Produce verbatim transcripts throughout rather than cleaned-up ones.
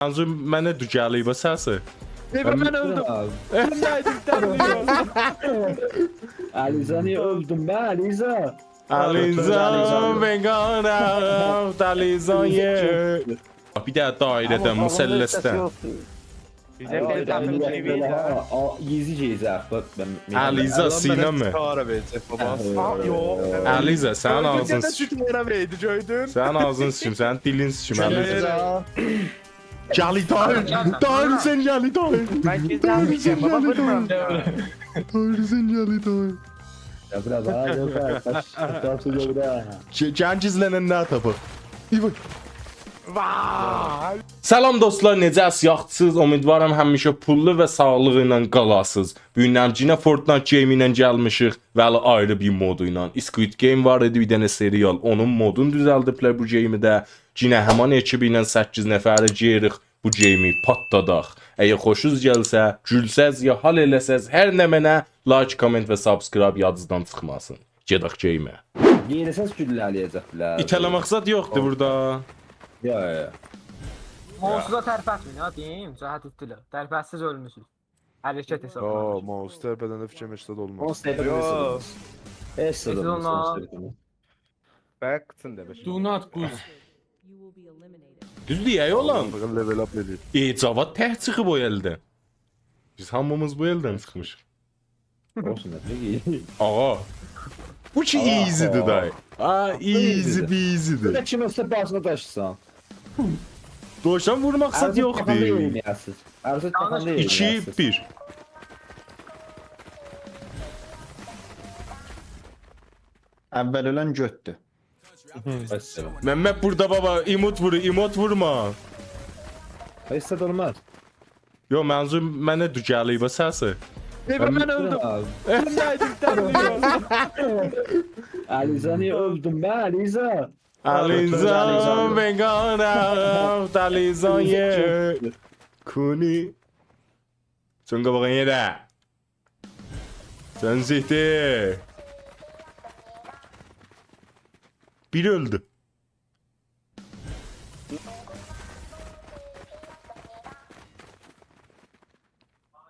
منظور منه دو گلیب، سسی. ائ، من، من اؤلدوم. آبی. من ده اؤلدوم، تانرییم. علیرضا، نییه اؤلدون به، علیرضا؟ علیرضا، علیرضا. وگانم، علیرضا، یه. بیر دنه دایره‌دن، آمما مثلثدن. باغیندا هئچ کس یوخدور. بیزه آی، بیر آی، دنه آی، جیبی آی، ده. آ، آ، ایزی گئیه‌جک، باخ، من، من علیرضا، الان منه سینه‌می؟ چیخارا وئره‌جک، بابا. هه. آ، یوخ. علیرضا، سنین آغزین سیچیم. بیر دنه وئردی، گؤردون؟ سنین آغزین سیچیم، سنین دیلین سیچیم، علیرضا. علیرضا. گلی، طاهیر. طاهیر، سن گلی، طاهیر. من گیزلنمیشم، بابا، وورما. طاهیر، سن گلی، طاهیر. یا، بورا باخ، یوخ، باخ، باخ، باخ، بورا. گ-، گل گیزلنن نه تاپاق؟ ایوان. وای! سلام دوستلار، نئجه‌سیز؟ یاخشیسینیز؟ امیدوارام همیشه پوللو و ساغلیق ایله قالاسینیز. بو گون هم یئنه Fortnite گیم ایله گلمیشیک. ولی آیری بیر مودو ایله. Squid Game وار ایدی، بیر دنه سریال. اونون مودونو دوزلدیبلر بو گیمی ده. یئنه همان اکیب ایله سککیز نفری گیریریک بو گیمی پاتلاداق. اگر خوشونوز گلسه، گولسز یا حال ائله‌سز، هر نمنه، لایک، کامنت و سابسکرایب یادینیزدان چیخماسین. گئدک گیمه. یئریسز گولله‌له‌یه‌جکلر. ایته‌له‌مک زاد یوخدور بورادا. یا، یا، یا. ماوسوزا ترپتمه‌یین ها، دئییم، جهت ایتدیلر. ترپتسیز اؤلموسوز. حرکت حسابلانیر. آ، ماوس ترپدنده فیکریم هئچ زاد اولماز. ماوس ترپدنده هئچ زاد اولماز. هئچ زاد اولماز. Back to the Do not use. دوز دئیک، اوغلان. آللاه، level up ائدیر. ائ، جواد تک چیخیب او الدن. بیز هامیمیز بو الدن چیخمیشیق. اولسون دا، پئکی. آغا. بو کی آغا، easy-دیر آغا. دای. آ، اصلینده easy easy-دیر. Peasy-دیر. بورادا کیم اؤلسه باشینا داشیسان. دوشان وورماق زاد یوخدور. عرضه تاپاندا یئرینه یازسیز. عرضه تاپاندا یئرینه یازسیز. ایکی بیر. اول اؤلن گؤتدور. وسلام. ممد بورادا بابا، ایموت وورور، ایموت وورما. هئچ زاد اولماز. یوخ، منظور منه دو گلیب، سسی. ائ، من، من اؤلدوم. آبی. من ده اؤلدوم، تانرییم. علیرضا، نییه اؤلدون به، علیرضا؟ علیرضا، علیرضا. وگانم، علیرضا، یه. کونی. سن قاباغین یئره. سن سیکدیر. بیری اؤلدو.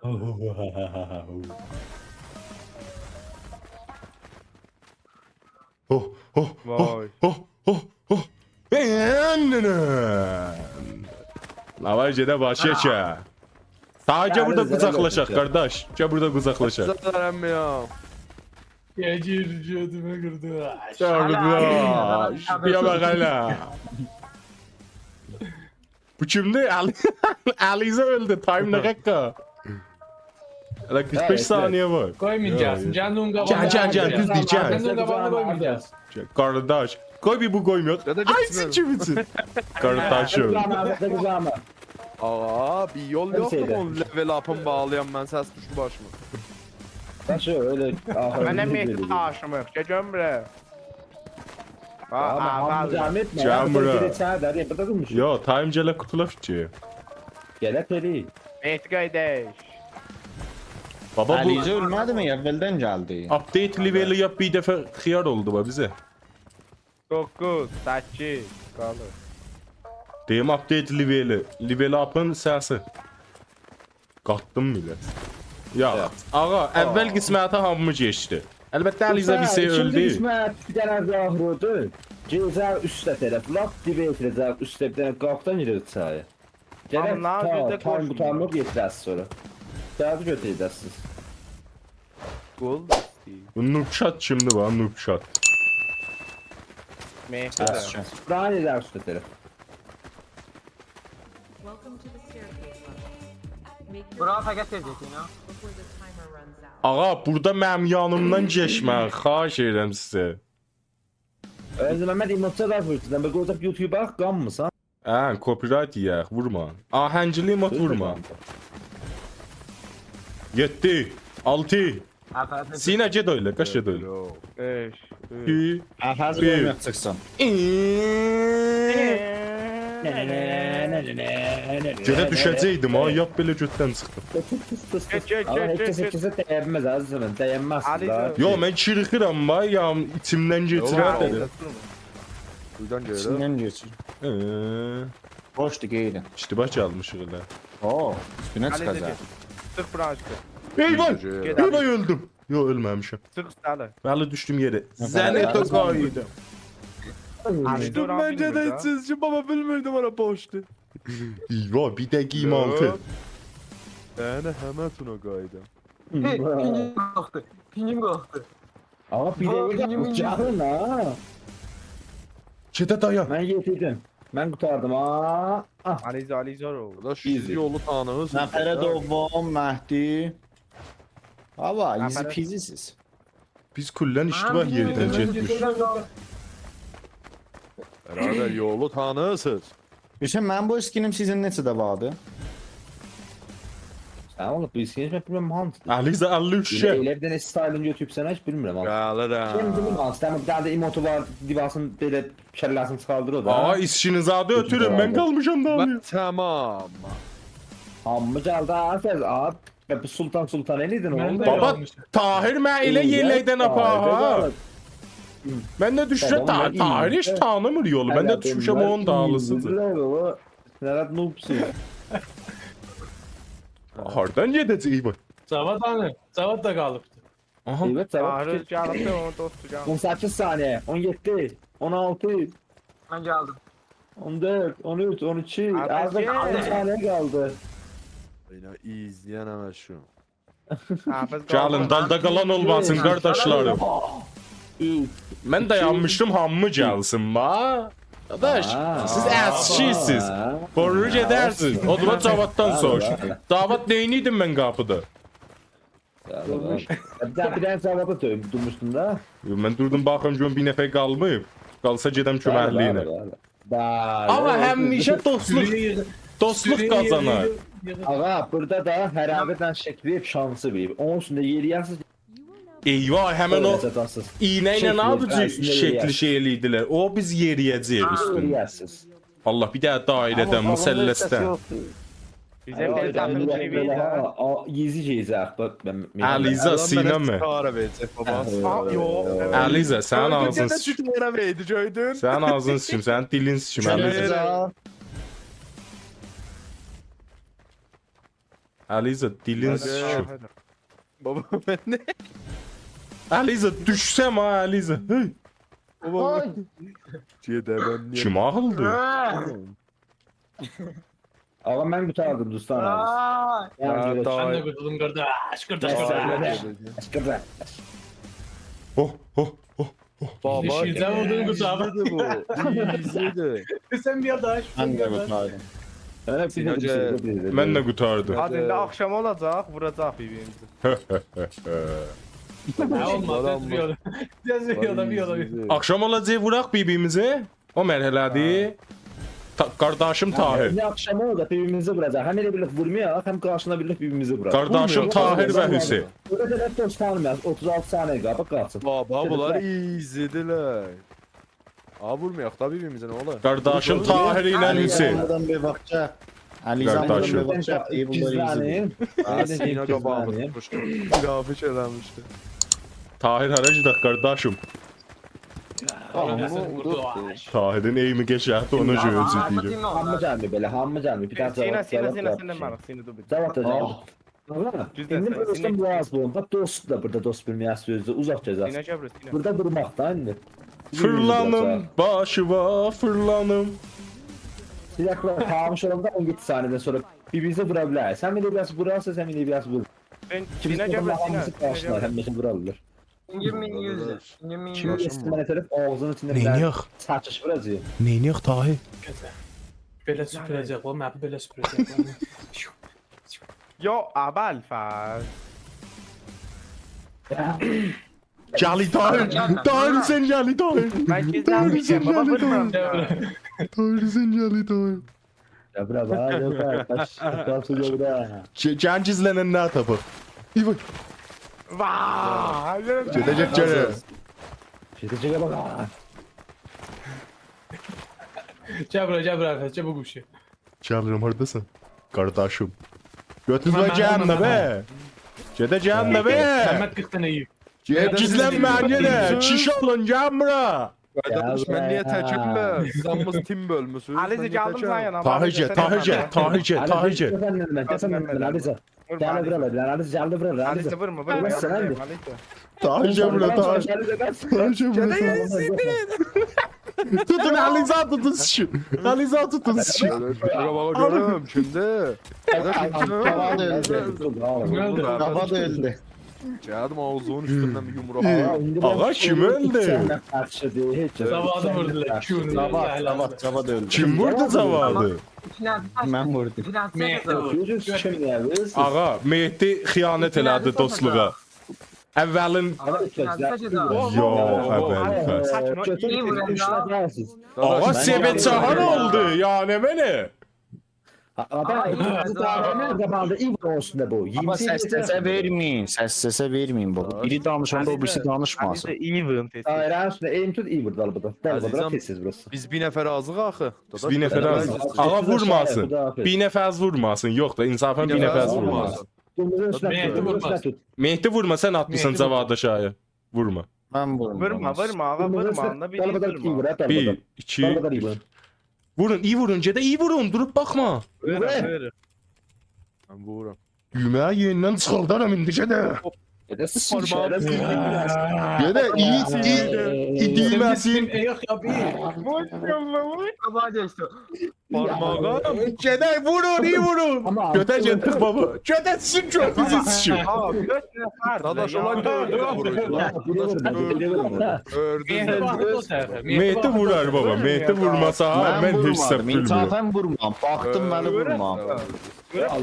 هو، هو، هو، هو، وای. هو، هو، هو. نه وار، گئده باشا کی. ساغ گل، بورادا قوجاقلاشاق، قارداش. گل بورادا قوجاقلاشاق. قیزلار، اممیام. گل، گیر، گؤتومه قیردی. گل بورادا. بیر باخ هله. بو کیمدیر؟ علی-، علیرضا اؤلدو. Time نه قاققا؟ هله قیرخ بئش ثانیه وار. قویمایین گلسین. گل نون قاباغیندا. گل، گل، گل، دوز دئییر، گل. گل نون قاباغیندا قویمایین گلسین. قارداش، قوی بیر بو قویمایاق. آی، سیکیم اوچون. قارداشیم. قوجاغیما، قوجاغیما. آغا، بیر یول یوخدور اونو level up-ین باغلایام من، سس دوشدو باشیما. داشی، ائله آخیریندا منه مهدی داشیمیر. گل گؤروم بورا. آبی، هامی جمع ائتمه. گل بورا. بورادا گئدک، سن ده، بورادا دورموشوق. یوخ، time گله قوتولا فیکیر. گله پری. مهدی قارداش. بابا، بو علیرضا اؤلمه‌دیمی؟ اولدن گلدی. Update level-ی یا بیر دفعه خیار اولدو با بیزه. دوققوز، سککیز، قالیر. دئییم، update level-ی. Level up-ین سسی. قاتدیم بیله‌سی. یوخ. یوخ. آغا، اول قسمتی هامیمیز کئچدی. البته، علیرضا بیر شئی اؤلدو. ایکینجی قسمت بیر دنه راهرودو. گئده‌جک اوسته طرف. لاپ دیبه ائته‌جک اوسته بیر دنه قاپیدان گیره‌جک ایچری. گرک تام، تام، تام، تام قوتارمیر، یئتیره‌سیز سونرا. گلدی گؤتوره‌جکسینیز. گل ایسته‌ییر. بو Noobshot کیمدیر، باخ، Noobshot. مهدی ده. بورانی ائله اوسته طرف. Welcome to the staircase level. Make your بورا فقط تئز گئت، اینا. Before the timer runs out. آغا، بورادا منیم یانیمدان کئچمه، خواهش ائدیرم سیزه. عزیز محمد، ایموجی ده ووردون. به قوجاق YouTube باخ، قانمیسان. هه، copyright یئیک، وورما. آهنگلی ایموت وورما. یئددی، آلتی. سینا، گئت اوینا، قاچ گئت اوینا. یوخ. بئش، اوچ. ایکی، آها، بیر. قویمایاق چیخسین. گئده دوشه‌جکدیم ها، یاپ بئله گؤتدن چیخدیم. گئت، گئت، گئت، گئت، گئت. آغا، هئچ کسه، هئچ کسه دیینمز، عزیزیم، دیینمز. علی دا. جان. یوخ، من چیرخیرام، وای، یا، ایچیمدن کئچیرر دئدیم. یوخ، علی. بورادان گلیر. ایچیندن کئچیر. هه. بوشدور، گئدین. اشتباه چالمیشیق ائله. او، اوستونه چیخاجاق. علیزه، گئت. چیخ بورا، چیخ. ائیواه! گئت، ائیواه، علیزه. اؤلدوم. یوخ، اؤلمه‌میشم. چیخ اوسته‌لی. بلی، دوشدوم یئره. زنه تو قاییدیم. علیزه، دوشدوم اورا منجه ده بیلمیر ده. سیزجی بابا، بیلمیردیم اورا بوشدور. ائیواه، بیر دقیقه ایمان آلتی. یوخ. یعنی همه تونا قاییدیم. هئی، پینگیم قالخدی. پینگیم قالخدی. آقا، بیر دقیقه، پینگیم، پینگیم. اوجاغین ها. گئده دایان. من یئتیردیم. من قوتاردیم ها. آه. علیزه، علیزه او. داداش، سیز easy. یولو تانیییرسینیز نفر دا. دوم، مهدی. بابا، easy peasy سیز. بیز کلاً اشتباه یئردن گئتمیشیک. برادر، یولو تانییرسینیز. حسین، منیم بو اسکینیم سیزین نئچه‌ده واردی؟ سن اونو بو اسکینی من بیلمیرم هانسیدیر. علیزه اللی اوچ ائله، شئی. ائله بیر دنه استایلینی گؤتوروبسن، هئچ بیلمیرم هانسی. بلی ده. کیم بیلیر هانسی؟ سن بیر دنه ده ایموتو وار، لیباسین بئله کلّه‌سینی چیخاردیر او دا. آقا، ایسکینیزادی اؤتورون، من قالمیشام دا. من تمام. هامی گلدی، آ، سن، آ، بو سلطان سلطان ائلیدین، من اولدو. ده بابا، قالمیشام. طاهر، من ائله ائی، یئلکدن طاهر آپار، ها. قالیر. من ده دوشموشم، بابا، طا-، من طاهر هئچ تانیمیر یولو. من ده دوشموشم اونون دالیسیجا. ایندی، بابا، نه قدر نوبسون. هاردان گئده‌جک، ای وای. جواد هانی؟ جواد دا قالیبدی. آها. ائوت، جواد. طاهر گلدی، اونون دوستو گلدی. اون سککیز ثانیه، اون یئددی، اون آلتی. من گلدیم. اون دؤرد، اون اوچ، اون ایکی، آز دا گل. آلتی ثانیه قالدی. اینا ایزله‌ین همه شو. حافظ گلین، قالدی. دالدا قالان اولماسین، قارداشلاریم. اوچ. من دایانمیشدیم، هامی گلسین، ها. قارداش، ها. سیز اسکی‌سیز. ها. غرور ائدرسینیز. او زامان جواددان سوروش. بلی، بلی. جواد، نئینیردین من قاپیدا؟ بلی، بلی. بیر دنه، بیر دنه جوادی دؤ-، دورموشدون دا. یوخ، من دوردوم، باخیم گؤروم بیر نفر قالماییب. قالسا گئدم کؤمکلیگینه. بلی، بلی، بلی. بلی، آمما او همیشه دوستلوق، سورویو ییغ-، دوستلوق سورویو قازانار. ییغ-، ییغ-، آقا، بورادا دا هر آبیدن شکلی شانسی وئریب. اونون اوستونده یئرییه‌سیز. ائیواه، همین او سونرا چاتاسیز. ایینه ایله شکلی، نه یاپاجاق؟ ترسینه شکلی یئرییه‌سیز. شئی ائله‌ییردیلر. او بیز یئرییه‌جه‌ییک اوستونده. یئرییه‌سیز. آللاه، بیر دنه دایره‌دن، آقا، مثلثدن. بیزه آقا، بیر تاخیم بیر شئی وئر ده. آقا، آ، ایزی گئیه‌جک، باخ، من، من علیزه، آدام منه سینه‌می؟ سیگارا وئره‌جک، بابا. آه، یوخ. علیزه، سنین آغزین سیچ-، سیگارا وئردی، گؤردون؟ سنین آغزین سیچیم، سنین دیلین سیچیم، علیزه. علیزه، دیلین سیچیم. بابا، من نه؟ علیزه، دوشسم ها، علیزه. هئی. بابا، آی. گئده، من نییه؟ کیم آغیلدی؟ آقا، من قوتاردیم، دوستان، عزیز. آی. یعنی، آ، گؤرک. من ده قورتولدوم، قارداش، قارداش، قارداش. قارداش، قارداش. اوه، اوه، اوه، اوه. بابا، ایشینیزه ووردون، قوتاردیم. ایزی‌دیر بو، ایزی‌دیر. سن بیر داش، سن بیر داش. من ده قوتاردیم. ائله بیر ده، بیر ده، بیر ده. من ده قوتاردیم. هادی، ایندی آخشام اولاجاق، ووراجاق بیر-بیریمیزی. نه اولماز، آدام تئز بیر یول. تئز بیر یولدا، بیر یولدا، بیر یولدا. آخشام اولاجاق، ووراق بیر-بیریمیزی. او مرحله‌دیر. ها. تا-، قارداشیم طاهر. ایندی آخشام اولور دا بیر-بیریمیزی ووراجاق. هم ائله بیرلیک وورمایاق، هم قارشینا بیرلیک بیر-بیریمیزی ووراق. قارداشیم طاهر و حسین. بورادا ائله دوست تانیمایاق. اوتوز آلتی ثانیه قالیب، قاچین. بابا، بونلار ایزی‌دیرلر. آ، وورمایاق دا بیر-بیریمیزه، نه اولار؟ قارداشیم طاهر ایله حسین. علیزه‌دن بیر باخ، گل. علیزه، قارداشیم. بیر باخ، گل. ای، بونلار ایزی‌دیر. گیزلنین. ها، سینا قاباغیمیز دوشموشدو. گافی چالمیشدی. طاهر، هارا گئدک، قارداشیم؟ آمما اودور. طاهرین ایمی قشنگدیر، اونا گؤره اؤزو دئییرم. هامی گلمیر بئله، هامی گلمیر. بیر دنه سینا، جواد، سینا، جواد، سینا، جواد سندن گلسین. ماراق، سینا، دور بیر. جواد دا گلدی. آه. آقا، گیزلن، ایندی سینا. بوراسی بوراز بولون. باخ، دوست دا بورادا دوست بیلمه‌یه سؤزدور. اوزاق گئزه‌سن. سینا، گل بورا، سینا. بورادا وورماق دا ایندی. فیرلانیم، باشیوا فیرلانیم. بیر دقیقه، تاموش اولاندا اون یئددی ثانیه‌دن سونرا بیر-بیریزی وورا بیلریک. سن بیر بیرسی وورارسان، سن بیر بیرسی وور. سن، ایکیمیز سینا، گل بورا، سینا، هامیسی سینا، قارشیلار، گل بورا. همیشه وورارلار. پینگیم مین یوزدور. پینگیم مین یوز. کیم گئتسین منه طرف، آغزینین ایچینده بیر دنه نئینیه‌ک؟ چکیش ووراجاغام. نئینیه‌ک، طاهر؟ گئده. بئله سوپوره‌جک، او مپی بئله سوپوره‌جک. یا ابوالفضل. گلی طاهر. طاهر حسین گلی طاهر. من گیزلنمیشم، بابا، وورما. طاهر حسین گلی طاهر. گل بورا، باخ، گل بورا. باخ، باخ، باخ، گل بورا. گل، گل گیزلنن نه تاپاق. ای وای. وای، گل. گئده‌جک، گل. گئده‌جک، باخ. گل بورا، گل بورا، گل بو قوشو. گلیرم، هارداسان؟ قارداشیم. گؤتوز وار، گلمه به. گئده، گلمه به. ممد قیرخ دنه یئییب. گئده، گیزلنمه‌یین یئنه. کیشی اولون، گلین بورا. قارداش، من نییه تکم به؟ سیز هامیز تیم بؤلموسونوز، من نییه تکم؟ علیزه، گلدیم سنین یانینا. طاهر گل، علیزه، سن طاهر گل، منیم یانیما. طاهر گل، طاهر گل. علیزه، گل سن منیم یانیما، علیزه. وورما، گل علیزه. بورا، علیزه، گل بورا، علیزه. علیزه، وورما، وورما، وورما، علیزه. علیزه، گل بورا، طاهر. علیزه، گل. طاهر، گل بورا، گل، گل، طاهر. گل. توتون، علیزه توتون، سیکیم. علیزه توتون، سیکیم. قاباغا گؤروم، کیمدیر؟ قاباغا دا اؤلدو. قاباغا دا اؤلدو. گلدیم آغزینین اوستوندن بیر یومروق. آغا، ایندی آغا، بو کیم اؤلدو؟ ایکی دنه قاچیردی، هئچ کس. جوادی ووردولار، ایکی دنه. جواد، جواد، جواد اؤلدو. کیم ووردو جوادی؟ من ووردوم. مهدی ووردو. گؤزوز کیم یاویز؟ آغا، مهدی خیانت ائله‌دی دوستلوغا. اولین... آغا، یوخ، اولین فصل. گؤتور، گؤتور، گؤتور. آغا، سبت چهار اولدو، یا نمنه؟ آدام، آی، بو دایره‌نین قاباغیندا ایوور اوستوندا بو. آمما سس سسه وئرمه‌یین، سس سسه وئرمه‌یین بابا. بیری دانیشاندا او بیریسی دانیشماسین. علیزه، ایوین تئز تئز. دایره‌نین اوستونده ایم توت، ایوور دال بودور. دال بودور، عزیزم، تئز تئز بوراسی. بیز بیر نفر آزیق آخی. بیز بیر نفر آزیق. آغا، وورماسین. خداحافظ. بیر نفر آز وورماسین. یوخ دا، انصافاً بیر نفر آز وورماسین. قیرمیزی اوستونه توت، قیرمیزی اوستونه توت. مهدی، وورما، سن آتمیسان جواد آشاغی. وورما. من وورمام. وورما، وورما، آغا، وورما. قیرمیزی اوستونه، آندا بیر دال بودور، ایوور، دال بودور. بیر، ایکی، اوچ. دال بودور، ایوور. وورون، ای وورون، گئده ای وورون، دوروب باخما. وورون، وورون. من وورورام. دویمه‌یی یئریندن چیخاردارام ایندی، گئده. گئده، سیکیرم. گئده، ای، ای، ای دویمه‌سین. یوخ یا، بیر. وور، وور، وور. بابا، گئچدی. بارماغا. گئده، وورون، ای وورون. آمما گؤته گئتدیک، بابا. گؤته سیکیم، گؤتونوزو سیکیم. آغا، دؤرد نفر. داداش، اولار دؤردو دا ووروردو. داداش، دؤردو. مهدی باخدی او طرفه. مهدی وورار، بابا. مهدی وورماسا، من هئچ حساب بیلمیرم. من وورمادیم. انصافاً وورمام. باخدیم، ولی وورمام.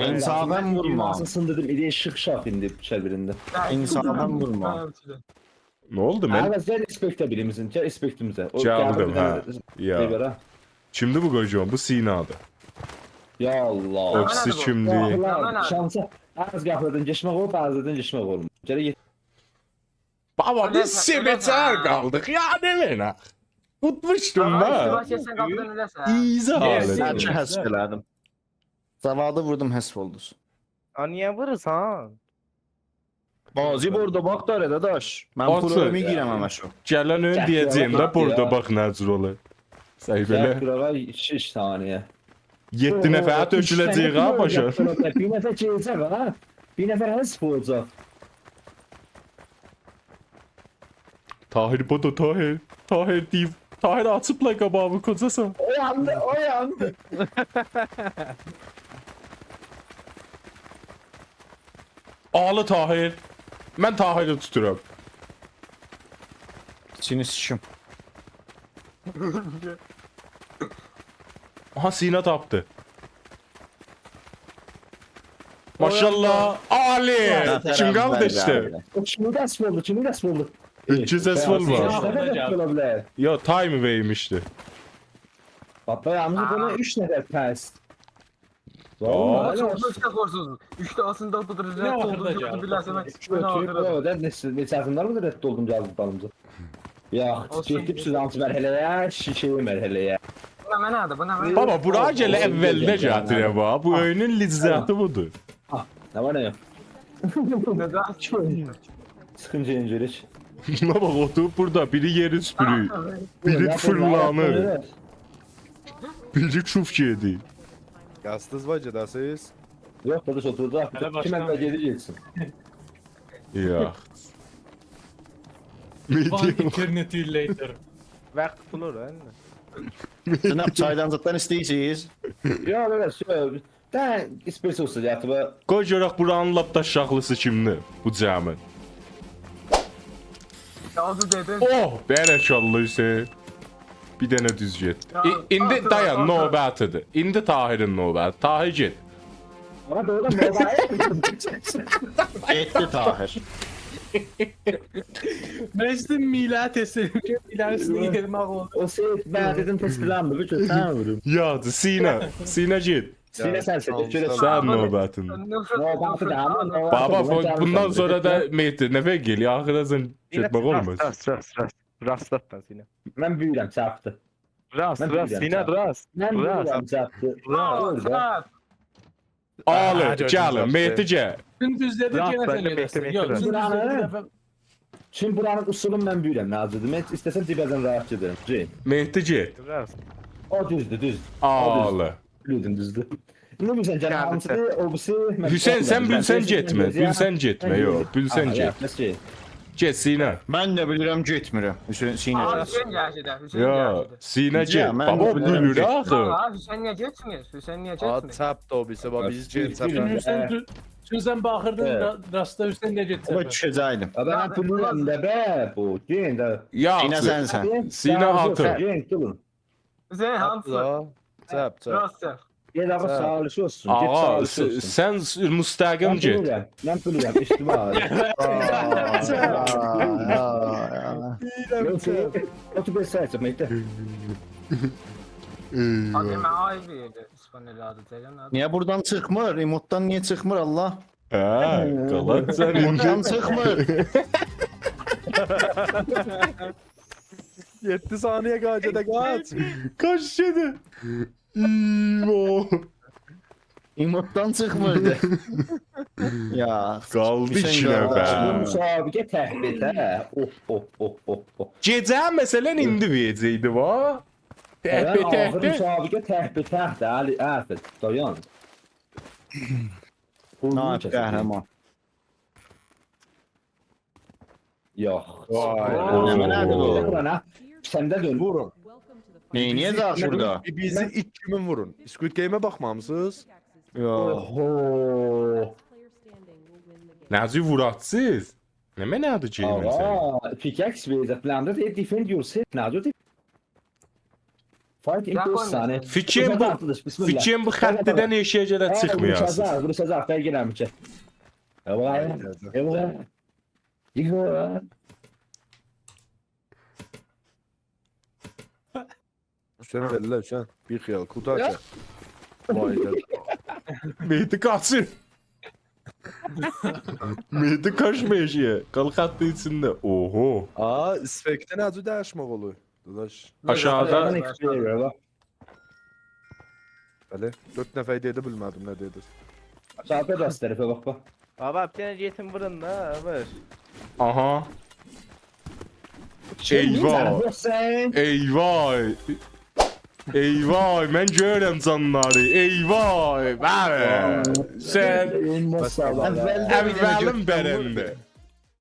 انصافاً وورمام. سیندیردیم، ایله شیخ شاخ ایندی چئویرینده. انصافاً وورمام. نه اولدو، من؟ آغا، گل اسپکته بیریمیزین، گل اسپکتیمیزه. او گلدیم، گلدی بیر دنه، هه. یا. شئی وار ها. کیمدیر بو قوجان؟ بو سینادیر. یا الله. او بیریسی کیمدیر؟ آغا، شانسا، بعضی قاپیلاردا کئچمک اولور، بعضی‌لردن کئچمک اولمور. گرک گئت- بابا، بیز سبت چهار قالدیق. یا، نه منه؟ اوتموشدوم دا. آغا، اشتباه ائتسن قاپیدان اؤلرسن. ایزی حالت. سن کی حذف ائله‌دیم. جوادی ووردوم، حذف اولدوز. آ، نییه وورورسان؟ بازی برد و باخت داره داداش. من پرویا می‌گیرم همشو. گلن اویون دئیه‌جه‌یم ده، برد و باخت نه جور اولور. سن بئله. گل بورا، ایکی، ایکی ثانیه. یئددی نفره تؤکوله‌جه‌ییک ها باشا. بیر نفر گیره‌جک ها. بیر نفر حذف اولاجاق. طاهر، بودو، طاهر. طاهر، دیو. طاهر، آچیبلا قاباغیمی، قوجاسان. اویاندی، اویاندی. آلی طاهر. من طاهری توتورام. سینی سیکیم. آها، سینا تاپدی. ماشاءالله. آلی! کیم قالدی ایشده؟ او کیمین دست اولدو، کیمین دست اولدو؟ ایکی دست اولدو. نه قدر اولا بیلر؟ یوخ، تایم وئرمیشدی. باخ، یالنیز بونا اوچ نفر پس. آ. والله، اوچ ده قویسون. اوچ ده آسیندا بو دا رد اولدو، گؤردون، بیله‌سن، من، من آخیرا. او دا نئچه، نئچه آسیندا بو دا رد اولدوم، گلدی دالیمجا. یوخ، اولسون. گئتدیک سیز هانسی مرحله‌یه، شیشه‌لی مرحله‌یه. بو نمنه‌دیر، بو نمنه‌دیر؟ بابا، بورا گله، اولسون، اولسون، اولسون. اولسون. بو اویونون لذتی بودور. ها، نه وار، نه یوخ؟ نه داها کی؟ چیخین، گئدین گؤرک. بونا باخ، اوتوروب بورادا، بیری یئری سوپورور، بیری فیرلانیر، بیری چوف گئدیر. قصدینیز وار گئده‌سیز؟ یوخ، داداش، اوتوراجاق. هله کیم باشلاماییب. اولسه گئدیر، گئتسین. یوخ. One eternity later. واخت توتولور، هه؟ جناب، چایدان زاددان ایسته‌ییرسینیز؟ یوخ، بئله، یوخ. ده، اسپرسو اوستا گتیر، به. قوی گؤرک بورانین لاپ داشاقلیسی کیمدیر؟ بو جمعین. یازی دئدین. اوه، بارک‌الله حسین. بیر دنه دوز گئتدی. یا، ای-، ایندی، آخیر، دایان، آخیر. نوبتی‌دیر. ایندی طاهرین نوبتی. طاهر، گئت. آغا، دوغرودان نوبتی. گئتدی طاهر. من ایسته‌ییرم میله‌یه تست ائدیم کی، میله‌نین اوستونه یئریمه قویدوم. او شئی، من دئدیم، تست ائله‌میر، بو کی، سن وورون. یا، سینا، سینا گئت. سینا، سن سئچ، گؤرک. سن نوبتین. نوبتی ده، آمما نوبتی. بابا، بو-، بوندان سونرا دا مهدی، نه فرق ائله‌ییر؟ آخیرا سن گئتمک اولماز. راست، راست، راست، راست. راست آتدان، سینا. من بویورام، چاپدی. راست، راست، سینا، راست. من بویورام، چاپدی. راست. اورادا. راست. آلی، آها، گؤردوم، گلین، چاپدی. مهدی گل. دوزدون، دوزدون، راست، یئنه سن مهدی، ائله‌سن. مهدی، یوخ، راست. دوزدون، دوزدون، بیر دفعه. چون بورانین اصولون من بیلیرم، نازیدیم. هئچ ایسته‌سم جیبه‌دن راحت گئدیرم. جین. مهدی گئت. گئدیرسن. او دوزدور، دوز. آله. بیلیردیم، دوزدور. ایندی بیلسن گلن گلدی. هانسیدیر، او بیریسی، من حسین، سن من بیلسن بیلسن گئتمه، گئتمه‌یه‌جه‌یم. بیلسن گئتمه، من یوخ، بیلسن. بیلسن آها، گئت. یاتماز کی. گئت، سینا. من ده بیلیرم، گئتمیرم. حسین، سینا آقا گئت. حسین گلدی ده، حسین یا، گلدی ده. سینا یا، گئت. من بابا، او بیلیرم، بیلیر گئت. آخی. آقا حسین نییه گئتمیر؟ حسین نییه آ، گئتمیر؟ چپ ده او بیریسی، باخ، بیزی چون، چپ. چون، چون سن، چون سن باخیردین، ائه. را-، راستدا حسین نییه گئتمیر؟ آمما دوشه‌جکدیم. یا، من بیلیرم ده، به، بو، گئت ده. یا، سینا سنسن. سینا آتیر. گئت، دورون. حسین، هانسی؟ دا، چپ، چپ. راست، چپ. گئت، آقا، ساغ. ساغلیشی اولسون. آقا، گئت، ساغلیشی سه-، اولسون. سن س-، مستقیم من گئت. بیلیرم، من بیلیرم، اشتباه. آ، آ، آ. یوخ، یوخ، اوتور بئش ساعت چکمکده. آدی من آی وئردی، اسپانل آدی جریان آدی. نییه بورادان چیخمیر؟ ایموتدان نییه چیخمیر، الله؟ هه، قالات سن ایندی. ایموتدان چیخمیر. یئددی ثانیه قالدی، گئده قاچ. قاچ گئدیر. ایوا. ایموتدان چیخمیردی. یا، قالدی حسین ایکی قالدی. نفر. مسابقه ته‌به‌ته. اوه، اوه، اوه، اوه، اوه. گئجه مثلا ایندی وئره‌جکدی وا. آخیر ته‌به‌ته‌دی. مسابقه ته‌به‌ته‌دی، علی، عرفت، دایان. نه قهرمان. یوخ. وای. نه، نه، نه، وورون، نه. نه؟ سن ده دؤن. وورون. نئینیه‌جک بورادا؟ بیزی ایلک کیمین وورون؟ Squid Game-ه باخمامیسینیز؟ یوخ. اوهو. نازی ووراتسیز. نه منه‌دیر گئیمین سنین؟ آقا، pickaxe وئره‌جک. بلنده ده defend yourself. نه دور؟ Fight in Dragon دؤرد ثانیه. Nest. فیکریم بو، بسم الله. فیکریم بو خطدن ائشیگه گرک چیخمایاسینیز. ووراشاجاق، ووراشاجاق، فرق ائله‌میر کی. یاواش، یاواش. یاواش. حسین، ائله حسین. بیر خیال، قوتار چک. وای دا. مهدی قاچیر. مهدی قاچما ائشیگه. قال خطین ایچینده. اوهو. آ، اسپکده نه جور دییشمک اولور؟ داداش. آشاغیدا. آشاغیدان X P وئریر، باخ. بلی. دؤرد نفر دئدی، بیلمه‌دیم نه دئدی. آشاغیدا راست طرفه باخ، باخ. بابا، بیر دنه گئتین وورون دا، یاواش. آها. شئی، ایوا. سن یوخ سن. ایوا. ایوا، من گؤرورم جانلاری. ایوا. بلی. سن اولماز ساغ اول. اولین برنده.